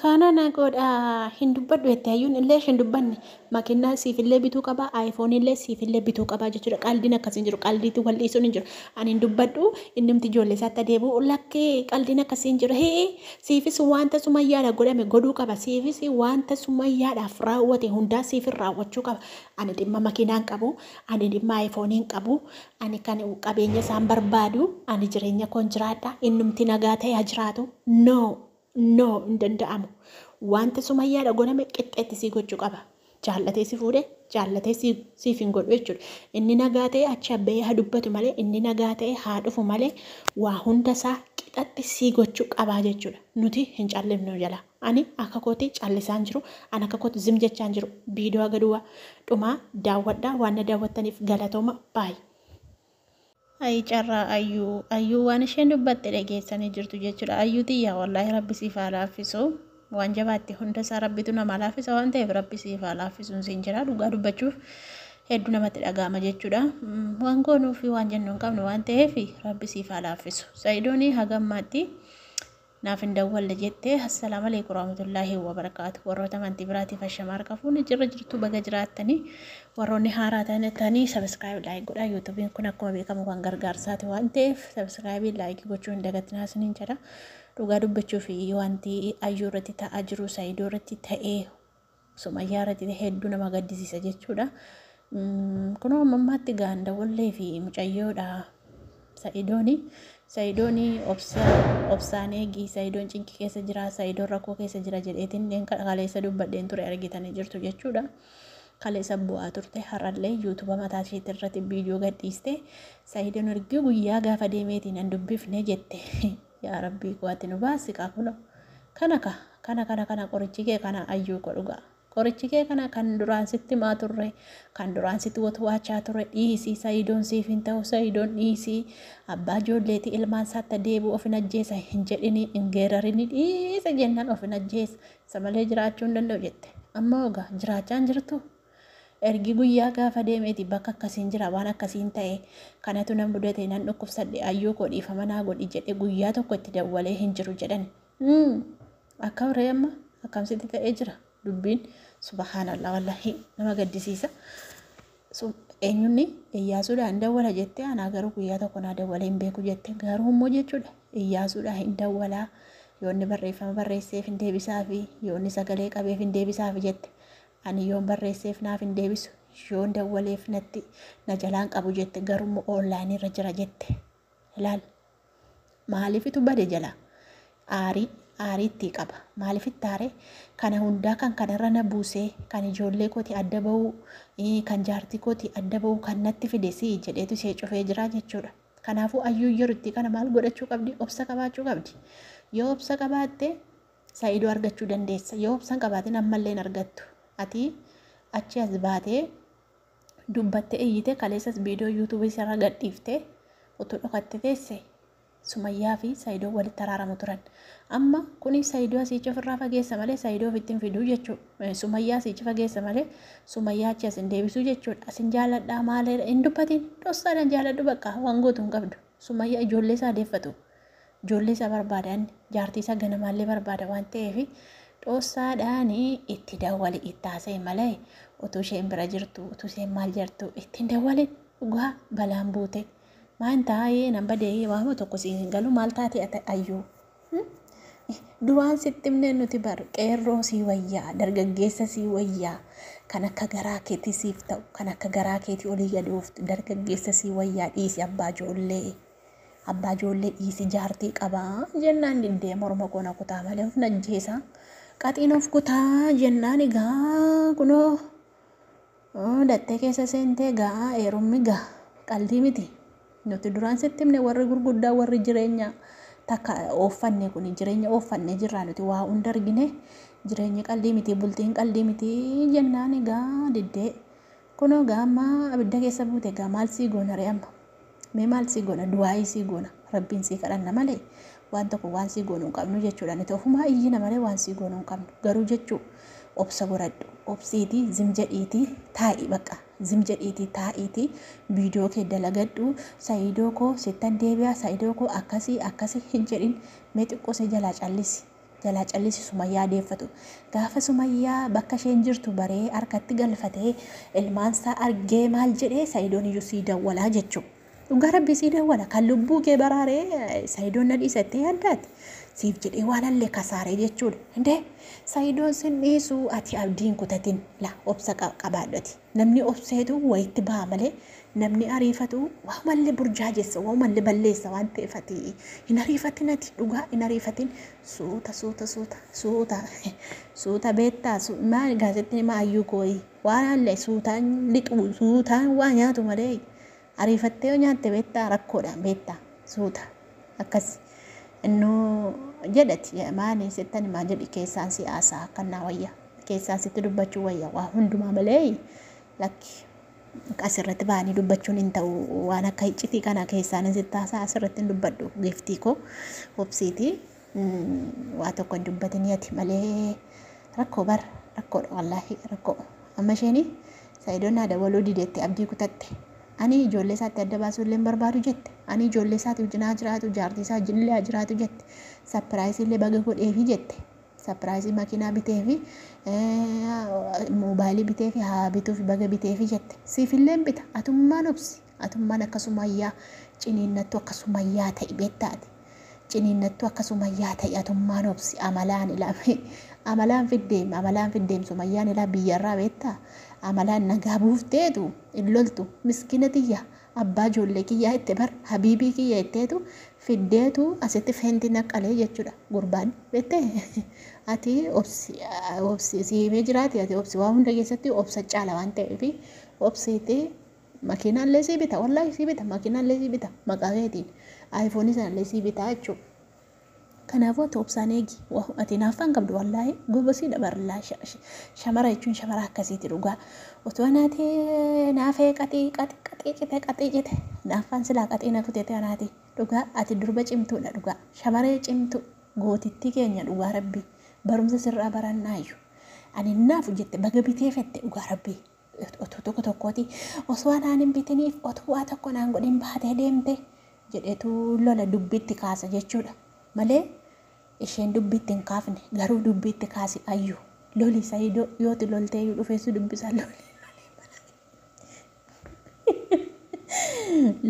Kana na godha hin dubbadhu jette hayyuun illee hin dubbanne makiinaa siifillee bituu qaba aayifoonii illee siifillee bituu qaba jechuudha. Qaldiin akkasii hin jiru, qaldiitti wal dhiisuun hin jiru. Ani hin dubbadhu, innumti ijoollee isaatti adeemu lakkee, qaldiin akkasii hin jiru. Hee, siifis wanta sumayyaadha godhame godhuu qaba, siifis wanta sumayyaadhaaf raawwate hundaa siifin raawwachuu qaba. Ani dhimma makiinaa hin qabu, ani dhimma aayifoonii hin qabu, ani kan qabeenya isaan barbaadu, ani jireenya koon jiraadha, innumti nagaa ta'e haa jiraatu. No, no, hin danda'amu. Wanta sumayyaadha godhame qixxeetti sii gochuu qaba. Jaallatee si fuudhe, jaallatee siif hin godhu jechuudha. Inni nagaa ta'e achi abba'ee haa dubbatu malee, inni nagaa ta'e haa dhufu malee, waa hunda isaa qixatti sii gochuu qabaa jechuudha. Nuti hin callifnu jala. Ani akka kooti callisaan jiru, ani akka kooti zim jechaan jiru. Viidiyoo gaduwa dhumaa daawwadhaa, waan na daawwattaniif galatooma, baay'ee. Ayi carraa ayyuu, ayyuu waan isheen dubbatte dhageessanii jirtu jechuudha. Ayyuu tiyyaa, wallaahi rabbi siif haa laaffisu. Waan jabaatte hunda isaa rabbitu nama laaffisa waan ta'eef rabbi siif haa laaffisuun siin jira. Dhugaa dubbachuuf hedduu namatti dhaga'ama jechuudha. Waan goonuu fi waan jennu hin qabnu waan ta'eef rabbi siif haa laaffisu. Sa'idoonii haga ammaatti naaf hin dawwalle jettee. Assalaamu alaikum warahmatullaahi wabarakaatu. Warroota amantii biraatiif ashamaa harka fuuni, jirra jirtu, baga jiraattanii. Warroonni haaraa ta'anii subscribe, like godhaa. YouTubeiin kun akkuma beekamu kan gargaarsaati waan ta'eef subscribe, like gochuu hin dagatinaa isiniin jedha. Dhugaa dubbachuu fi wanti ayyuu irratti ta'aa jiru, Saayidoo irratti ta'ee, Sumayyaa irratti ta'ee, hedduu nama gaddisiisa jechuudha. Kunoo amma ammaatti gaandawallee fi mucayyoodha. Sa'idooni obsa obsaan eegi, Sa'idoon cinqii keessa jira, Sa'idoon rakkoo keessa jira jedheetiin kaleessa dubbadheen ture, argitanii jirtu jechuudha. Kaleessa bu'aa turte, har'allee YouTube mataa isheetii irratti viidiyoo gadhiiste. Sa'idoon ergi guyyaa gaafa deemeetiin nan dubbifne jette. Yaa Rabbii koo, ati nu baasi kaa. Kunoo kana ka kana kana kana qorichi kee kana, ayyuu koo, dhugaa. Qorichi kee kana kan duraan sitti himaa turre, kan duraan sitti watwaachaa turre. Dhiisii, Sa'idoon siif hin ta'u, Sa'idoon dhiisii, abbaa ijoolleeti, ilmaan isaatti deebi'u, of hin ajjeesa hin jedhini, hin geerarini, dhiisa jennaan of hin ajjeesa, isa malee jiraachuu hin danda'u jette. Amma ogaa jiraachaa hin jirtu. Ergi guyyaa gaafa deemeeti bakka akkasiin jira, waan akkasiin ta'e kanatu nan mudate, nan dhukkubsadhe, ayyuu koo dhiifama naa godhi jedhe guyyaa tokko itti dawwalee hin jiru jedhan. Akkam ree, amma akkamsitti ta'ee jira dubbiin? Subhaanallah, wallahi nama gaddisiisa. Eenyunni Iyyaasuudhaan hin dawwala jettee, anaa garuu guyyaa tokko naa dawwalee hin beeku jette. Garuu immoo jechuudha Iyyaasuudhaan hin dawwalaa, yoonni barreeffama barreesseef hin deebisaafi, yoonni sagalee qabeef hin deebisaafi jette. Ani yoon barreesseef naaf hin deebisu, yoon dawwaleef natti na jalaan qabu jette, garuu immoo onlineii irra jira jette. Ilaal, maaliifitu bade jala? Aarii aariitti qaba. Maaliifitti aaree? Kana hundaa kan kanarra na buusee, kan ijoollee kooti adda bahuu, kan jaartii kooti adda bahuu kan natti fide si jedheetu ishee cufee jira jechuudha. Kanaafuu ayyuu yerootti kana maal godhachuu qabdi? Obsa qabaachuu qabdi. Yoo obsa qabaatte Saa'idoo argachuu dandeessa. Yoo obsa hin qabaatin ammallee hin argattu. Ati achi as baatee dubbattee iyyite, kaleessas viidiyoo YouTubeii isarra gadhiiftee utuu dhokatte teesse Sumayyaa fi Saayidoo walitti araaramu turan. Amma kuni Saayidoo asiichi ofirraa fageessa malee Saayidoo ofitti hin fiduu jechuudha. Sumayyaa asiichi fageessa malee Sumayyaa achi as hin deebisuu jechuudha. Asin jaaladhaa maalee hin dubbatin, dhossaadhaan jaaladhu, bakka waan gootu hin qabdu. Sumayyaa ijoollee isaa deeffatu. Ijoollee isaa barbaadan, jaartii isaa ganamaallee barbaada waan ta'eef dhossaadhaan itti dawwali, itti haasa'e malee utuu isheen bira jirtu, utuu isheen maal jirtu ittiin dawwalin, dhugaa balaan buute. Maan taa'ee nan badee, waama tokko siin hin galu, maal taate ayyuu? Duraan sitti himnee nuti bar, qeerroo sii wayyaa, dargaggeessa sii wayyaa, kan akka garaa keetii siif ta'u, kan akka garaa keetii olii gadi ooftu dargaggeessa sii wayyaa, dhiisi abbaa ijoollee. Abbaa ijoollee dhiisi, jaartii qabaa jennaan diddee, morma koo na kutaa malee of najjeesa. Qaxiin of kutaa jennaan egaa kunoo dattee keessa seentee gaa, heerummi gaa qaldii miti. Nuti duraan sitti himne, warri gurguddaa, warri jireenya takka ooffanne kun, jireenya ooffanne jirraa, nuti waa hunda argine, jireenyi qaldii miti, bultiin qaldii miti jennaan egaa diddee. Kunoo gaa amma abidda keessa buute gaa, maal sii goona ree amma? Mee maal sii goona? Du'aayii sii goona. Rabbiin sii kadhanna malee waan tokko waan sii goonu hin qabnu jechuudha. Nuti ofumaa iyyina malee waan sii goonu hin qabnu. Garuu jechuu obsa godhadhu. Obsiitii zim jedhiitii taa'i, bakka. Zim jedhiitii taa'iitii viidiyoo kee dalagadhu. Saayidoo koo sittan deebi'a, saayidoo koo akkasii akkasii hin jedhin. Mee xiqqoo see jalaa callisi. Jalaa callisi Sumayyaa deeffatu. Gaafa Sumayyaa bakka isheen jirtu baree harkatti galfatee ilmaansaa argee maal jedhee Sa'idoon iyyuu sii dawwalaa jechuudha. Dhugaa rabbii sii dawwala. Kan lubbuu kee baraaree Sa'idoon na dhiisa jettee yaaddaati. Siif jedhee waan allee kasaaree jechuudha. Indee Sa'idoon sin dhiisu ati abdiin kutatin la obsa qabaadhati. Namni obseetu wayitti baha malee namni ariifatu waamallee burjaajessa waamallee balleessa waan ta'eef ati hin ariifatin ati dhugaa hin ariifatin suuta suuta suuta suuta suuta beektaa maal gaazexni maayyuu kooyi waan allee suutaan lixu suutaan waa nyaatu malee ariifattee yoo nyaatte beektaa rakkoodhaan beektaa suuta akkas innuu jedhati maani sittan maa jedhi keessaan siyaasaa akkannaa wayya keessaan sitti dubbachuu wayya waa hundumaa malee lakki asirratti ba'anii dubbachuun hin ta'u waan akka iccitii kana keessaan sitti haasaa asirratti hin dubbadhu giiftii koo obsiitii waa tokko hin dubbatin ati malee rakkoo bar rakkoodha wallaahi rakkoo amma isheen Sa'idoon naa dabaluu dideette abdii kutatte ani ijoollee isaatti adda baasuu illee hin barbaadu jette ani ijoollee isaatti wajjin haa jiraatu jaartii isaa wajjin illee haa jiraatu jette sapiraayisii illee baga godheefi jette sapiraayisii makiinaa biteefi moobaayilii biteefi haa bituufi baga biteefi jette siif illee bita atummaan obsi atummaan akkasuma yaa ciniinnattu akkasuma yaa ta'i beektaati ciniinnattu akkasuma yaa ta'i atummaan obsi amalaan ilaa amalaan fiddeem amalaan fiddeem sumayyaan ilaa biyyarraa beektaa amalaan nagaa buufteetu hin loltu miskiina tiyya abbaa ijoollee kiyyaa itti bar habiibii kiyya itteetu fiddeetu asitti feenti naqalee jechuudha gurbaan beektee ati obsi obsi si himee jiraate ati obsi waa hunda keessatti obsa caala waan ta'eef obsiiti makiinaallee sii bita wallaahi sii bita makiinaallee sii bita maqaa keetiin aayifoonii sanallee sii bita jechuudha. Kanaafuu ati obsaan eegi ati hinaaffaan qabdu wallaahi gobasiidha barlaa shamara jechuun shamara akkasiiti dhugaa otoo anaati naafee qaxii qaxii qaxii cite qaxii cite naaffaan silaa qaxii na kutete anaati dhugaa ati durba cimtuudha dhugaa shamaree cimtu gootittii keenya dhugaa rabbii barumsa sirraa barannaayyuu ani naafu jette baga bitee fette dhugaa rabbii otoo tokko tokkooti osoo anaan hin bitiniif otoo waa tokko naan godhin baatee deemte jedhetu lola dubbitti kaasa jechuudha malee isheen dubbitti hin kaafne garuu dubbitti kaasi ayyu loli Sa'idoo yooti loltee iyyuu dhufeessu dubbisaa loli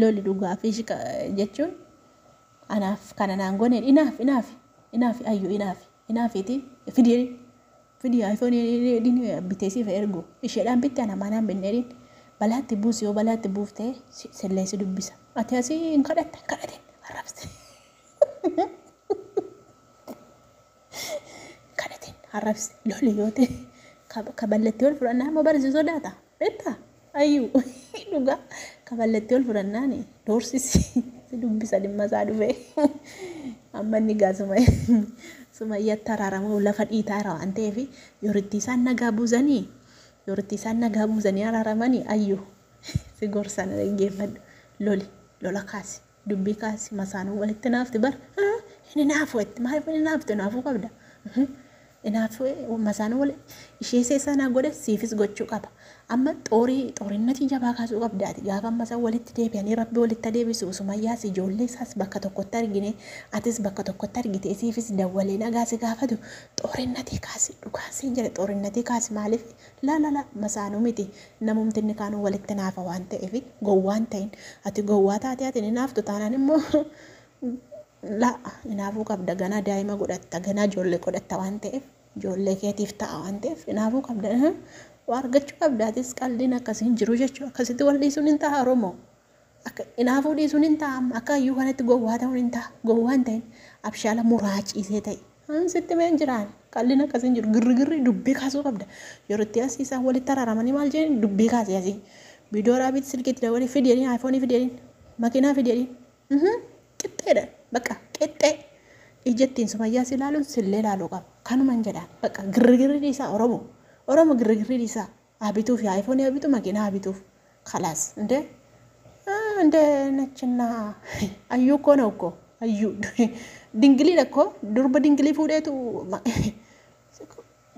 loli dhugaa fi jechuun anaaf kana naan goone inaaf inaaf inaaf ayyu inaaf inaafiti fidii fidii aayifoonii bitee siif ergu isheedhaan bitte ana manaan binneeriin balaatti buusi yoo balaatti buuftee sillee si dubbisa ati asii hin kadhatte hin kadhatin arrabsi kadhatin arrabsi loli yoo ta'e kaballattii ol fudhannaa immoo barsi sodaata beektaa ayyuu dhugaa kaballattii ol fudhannaan doorsisi si dubbisa dhimma isaa dhufee amma inni gaa sumayyatti araaramuuf lafa dhiitaara waan ta'eef yoritti isaan nagaa buusanii yoritti isaan nagaa buusanii araaramanii ayyuu si gorsan dhaggeeffadhu loli lola kaasi dubbii kaasi masaanuu walitti naafti bar hin naafu itti maaliif hin naaftu naafuu qabda Inaafuu masaanuu wali ishee seesaa naa godhe siifis gochuu qaba. Amma xoorii xoorinnatii jabaa kaasuu qabdaati. Gaafa amma isaan walitti deebi'anii rabbi walitti deebisu sumayyaas ijoollee isaas bakka tokkotti argine atis bakka tokkotti argite siifis dawwalee nagaa si gaafatu xoorinnatii kaasi dhugaan siin jedhe xoorinnatii kaasi maaliif laa laa laa masaanuu miti namumti inni kaanuu walitti naafa waan ta'eef gowwaan ta'in ati gowwaa taate ati ni naaftu taanaan immoo laa hinaafuu qabda ganaa daa'ima godhatta ganaa ijoollee godhatta waan ta'eef ijoollee keetiif ta'a waan ta'eef hinaafuu qabda waa argachuu qabda atis qaldiin akkasii hin jiru jechuudha akkasitti wal dhiisuun hin ta'a Oromoo akka hinaafuu dhiisuun hin ta'a akka hayyuu kanatti gowwaa ta'uun hin ta'a gowwaa hin ta'in abshaala muraa ciisee ta'e an sitti mee hin jiraan qaldiin akkasii hin jiru girrigirri dubbii kaasuu qabda yeroo itti asii isaan walitti araaramanii maal jedhani dubbii kaasee asii viidiyoo raabiitti silkiitti dabalee fidanii aayifoonii fidanii makiinaa fidanii qixxeedha bakka qixxee ija ittiin sumayyaa si ilaaluun sillee ilaaluu qaba kanuman jedhaan bakka girrigirri dhiisaa Oromoo Oromoo girrigirri dhiisaa haa bituuf aayifoonii haa bitu makiinaa haa bituuf kalaas እንደ እንደ ነችና አዩ እኮ ነው እኮ አዩ ድንግሊ እኮ durba dingilii fuudheetu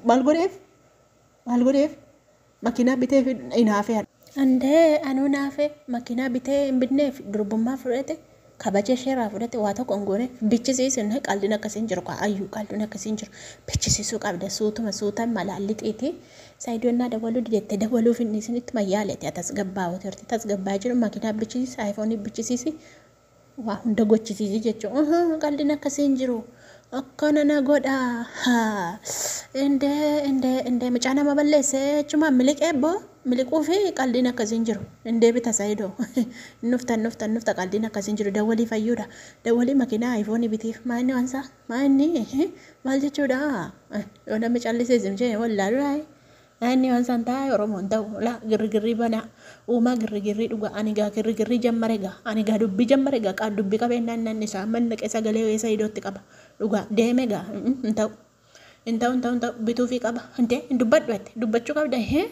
maal godheef maal godheef makiinaa biteef hinaafee Andee anuu naafee makiinaa bitee hin bitneef durbummaa fudhate Kabaja isheerraa fudhate waa tokko hin goone bichisiisin qaldiin akkasiin jiru kaa ayyuu qaldiin akkasiin jiru bichisiisuu qabda suutuma suutan malaan lixiiti. Saayidoon naa dawaluu didette dawaluuf inni isinitti mayyaaleeti tasgabbaa'u turte tasgabbaa'aa jiru makiinaa bichisiisi aayifoonii bichisiisi waa hunda gochisiisi jechuudha. Qaldiin akkasiin jiru. Akkana na godha. Indee indee indee mucaa nama balleessee jechumaan miliqee boo miliquu fi qaldiin akkasiin jiru. Indee bita Saayidoo. Nufta nufta nufta qaldiin akkasiin jiru. Dawwalii fayyuudha. Dawwalii makiinaa aayifoonii bitiif. Maa inni waansaa? Maa inni maal jechuudha? Yoo namni callisee simjee wallaaluu. Inni waan isaan taa'e Oromoon ta'u laa girrigirrii banaa uumaa girrigirrii dhugaa ani gaa girrigirrii jammare gaa ani gaa dubbii jammare gaa qaan dubbii qabeenyaan nanni isaa mannaqee sagalee weessa idootti qaba dhugaa deeme gaa hin ta'u hin ta'u hin ta'u hin ta'u bituufii qaba hintee hin dubbadhu jette dubbachuu qabda hee